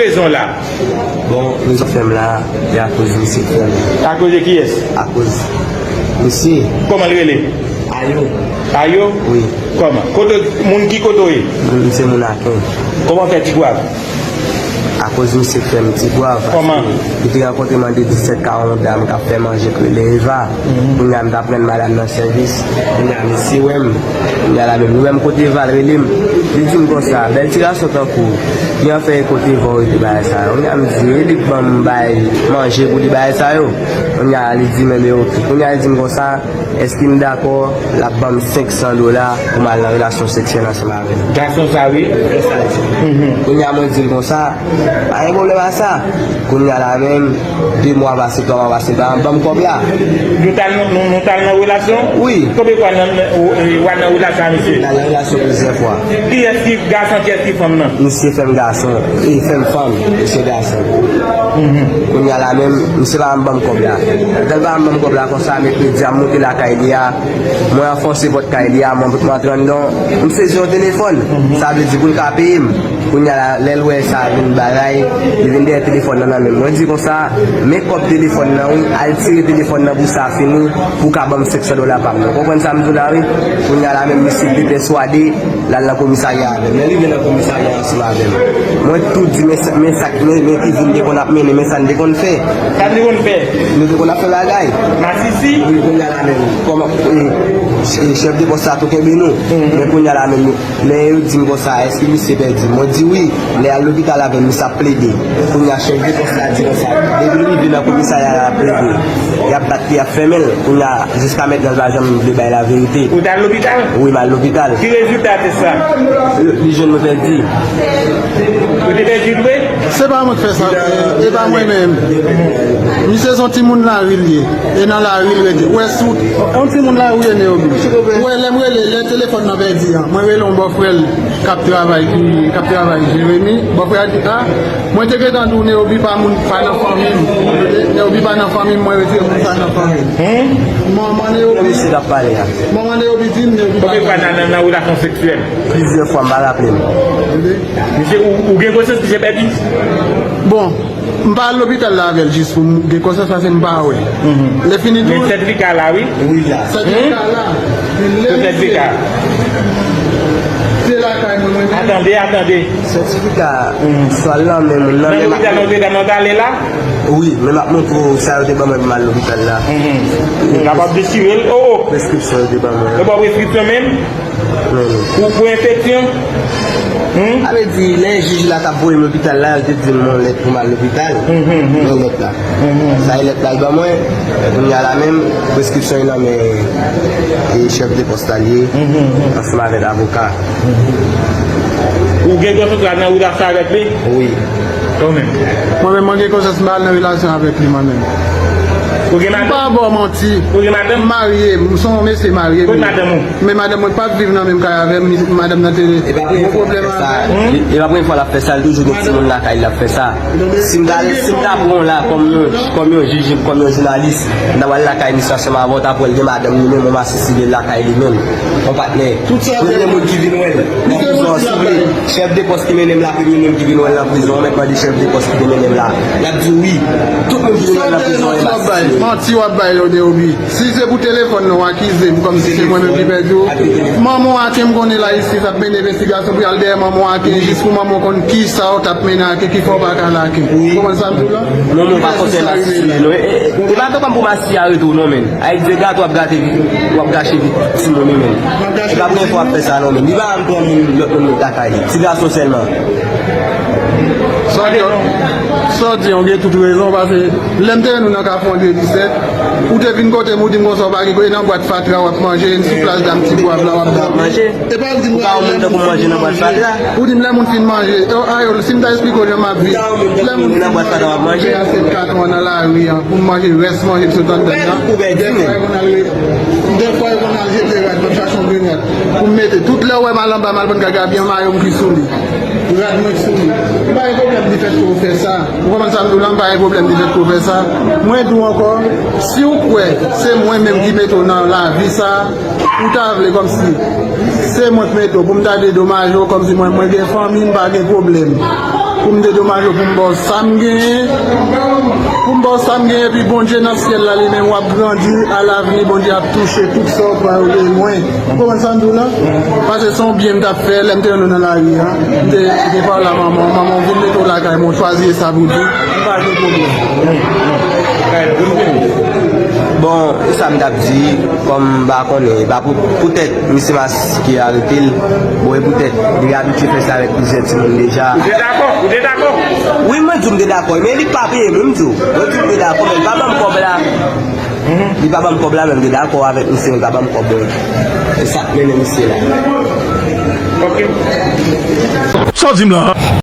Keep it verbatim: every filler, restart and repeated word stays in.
Rezon la? Bon, rezon fè m la, e akoz misye k fè m. Akoz de kiyès? Akoz misye. Kòman l rele? Ayo. Ayo? Wi. Kòman? Kote, moun ki kote w ye? M se moun Aken. Kòman w fè Tigwav? Akoz misye k fè m Tigwav. Kòman? Li te rankontre m an de disèt ka yon dam k ap fè manje k rele Eva. Kounye a m t ap rann madanm nan sèvis. Kounye a misye wè m. Kounye a la menm li wè m kote Eva l rele m. Li di m konsa, bèl ti gason tankou w, ki an fè e kote Eva w rete bagay sa yo. Kounye a m di e li k ban m bay manje pou li bagay sa yo. Kounye a li di men men oke. Kounye a li di m konsa, èske m dakò l ap ban m senk san dola pou m al nan relasyon seksyèl ansanm avè l. Gason sa wi. Kounye a mwen di l konsa, pa gen pwoblèm a sa. Kounye a la menm, de mwa pase, twa mwa pase, pa ban m kòb la. Nou t al nan, nou, nou t al nan relasyon? Wi. Konbyen fwa nan, nan, ou, e, w al nan relasyon a misye? N al nan relasyon plizyè fwa. Kiyès ki gason, kiyès ki fanm nan? Misye fè m gason, e fè m fanm, misye gason. Kounye a la menm, misye pa ban m kòb la. Lè l pa ban m kòb la konsa, mèkredi a m moute lakay li a, mwen anfonse pòt kay li a, mwen, mwen antre anndan, m sezi yon telefòn. Sa vle di pou l ka peye m. Kounye a la, lè l wè sa vin bagay, li vin dèyè telefòn nan nan men m. Mwen di konsa, men kòb telefòn nan wi, al tire telefòn nan pou sa fini, pou w ka ban m senk san dola pa m nan. Ou konprann sa m di w la wi? Kounye a la menm misye depèswade, l al nan komisarya avè m. Lè l rive nan komisarya ansanm avè m, mwen tou di men sa, men sa, men, men ki vi m te konn ap mennen, men sa n te konn fè. Sa n te konn fè? Nou te konn ap fè bagay. Masisi? Wi, kounye a la menm, kòman, e, e, chèf de pòs la tou kenbe nou. Men kounye a la menm, lè yo di m konsa, èske misye pèdi? Mwen di wi. Lè y al lopital avè m, misye ap plede. Kounye a chèf de pòs la di konsa, depi l rive nan komisarya a, l ap plede. Y ap bat li, y ap fèmen l. Kounye a, jiska mentnan, l pa janm vle bay laverite. Ou t al lopital? Wi, m al lopital. Ki rezilta tès la? Li jwenn mwen pèdi. Ou te pèdi l vre? Se pa mwen k fè sa, e pa mwen menm. Misye se yon timoun lari l ye. E nan lari l rete. Ou wè si w, yon timoun lari w ye, Neobi. Ou wè lè m rele, lè telefòn nan pèdi an, mwen rele yon bòfrè l k ap travay, ki, k ap travay Jeremi. Bòfrè a di, a, mwen te gentan di w Neobi pa moun, pa nan fanmi m. Neobi pa nan fanmi m, mwen retire moun sa nan fanmi m. Manman Neobi, misye k ap pale a. Manman Neobi di m, Neobi pa. Konbyen fwa nan, nan, nan relasyon seksyèl? Plizyè fwa, m pa raple m. Misye, ou, ou gen konsyans misye pèdi? Bon, m pa al lopital la avè l jis pou m gen konsyans paske m pa wè. Lè fini tou. Men sètifika la, wi. Wi, la. Sètifika la. Men lè misye. Sètifika. Se lakay mwen, mwen. Atande, atande. Sètifika, sa l nan men moun nan. Nan lopital, nan lopital, nan w t ale la? Wi, men m ap montre w sa yo te ban mwen pou m al lopital la. Ou kapab dechire l? O, o. Preskripsyon yo te ban mwen. Yo ba w preskripsyon menm? Pou, pou enfeksyon? Hmm? Sa vle di, lè jij la t ap voye m lopital la, yo te di m yon lèt pou m al lopital. Yon lèt la. Sa e lèt la l ban mwen. Kounye a la menm, preskripsyon yo nan men, e, chèf de pòs la l ye, ansanm avèk avoka. Ou gen kontrata nan relasyon avèk li? Wi. Ou menm? Mwen menm, mwen gen konsyans m pa al nan relasyon avèk li, mwen menm. Ou gen madanm? M pa ba w manti. Ou gen madanm? M marye, m se yon mesye marye. Kote madanm ou? Men madanm mwen p ap viv nan menm kay avè m, madanm nan te gen pwoblèm avè l. E pa premye fwa l ap fè sa, li toujou gen timoun lakay li, l ap fè sa. Si m ta, si m ta pran w la kòm yon, kòm yon jij, kòm yon jounalis, m ta pral lakay misye ansanm avè w, w ta pral gen madanm li menm, yon masisi li lakay li menm, yon patnè. Premye moun ki vin wè l nan prizon an, si w vle, chèf de pòs ki mennen m la, premye moun ki vin wè l nan prizon an, mèt mande chèf de pòs ki te mennen m la. L ap di w wi. Tout moun ki vin wè l nan prizon an, e masisi li. Manti w ap bay yo, Neobi. Si se pou telefòn nan w akize m kòmsi se mwen menm ki pèdi w, manman w Aken m konnen la jistis ap mennen envestigasyon pou y al dèyè manman w Aken jis pou manman w konn kisa w t ap mennen Aken ki fè w pa ka al Aken. Ou konprann sa m di w la? Non, non, pa konsèy masisi non. E, e, e, e pa tankou pou masisi arete w non, men. Ay, Dye gate w ap gate vi, w ap gache vi timoun wi, men. E pa premye fwa w ap fè sa non, men. Li pa janm pran moun, lòt moun lakay li. Ti gason sèlman. Sa w di an, sa w di an, ou gen tout rezon, paske lè m te wè nou nan Kafou an de disèt, ou te vin kote m, ou di m konsa, ou pa gen kote, nan bwat fatra w ap manje, sou plas dam Tigwav la w ap manje. E pa w di m ou pa wè moun tankou m manje nan bwat fatra. Ou di m lè moun fin manje, e, a, yo, si m ta esplike w jan m ap viv, lè moun fin manje, m ap fè asyèt katon an nan lari an, pou m manje rès manje m sot anndan an. Dèfwa yo konn al re-, dèfwa yo konn al jete rad, m ap chache yon grenn rad pou m mete. Tout lè w wè m al anba, m al pran kaka byen mayo m ki sou li. Rad mwen sou li. M pa gen pwoblèm di fèt ke w fè sa. Ou konprann sa m di w la, m pa gen pwoblèm di fèt ke w fè sa. Mwen di w ankò, si w kwè se mwen menm ki mete w nan lavi sa, ou ta vle kòmsi se mwen k mete w, pou m ta dedomaje w kòmsi mwen, mwen gen fanmi, m pa gen pwoblèm. Pou m dedomaje w, pou m ba w sa m genyen. Pou m ba w sa m genyen, epi Bondye nan syèl la, li menm, w ap grandi, alavni, Bondye ap touche tout sa w pran yo de mwen. Ou konprann sa m di w la? Paske se yon byen m t ap fè, lè m te wè nou nan lari a, m te, m te pale a manman w, manman w vin mete w lakay mwen, w chwazi e sa pou di, m pa gen pwoblèm. Bon, e sa m t ap di, kòm m pa konnen, e pa pou, poutèt misye maske arete l, bon, e poutèt li abitye fè sa avèk plizyè timoun deja. Ou te dakò? Ou te dakò? Wi, mwen di w m te dakò, men li pa peye m, wi, m di w. Mwen di w m te dakò, men li pa ban m kòb la. Li pa ban m kòb la, men m te dakò avèk misye, men li pa ban m kòb mwen. E sa k mennen misye la. Sa w di m la?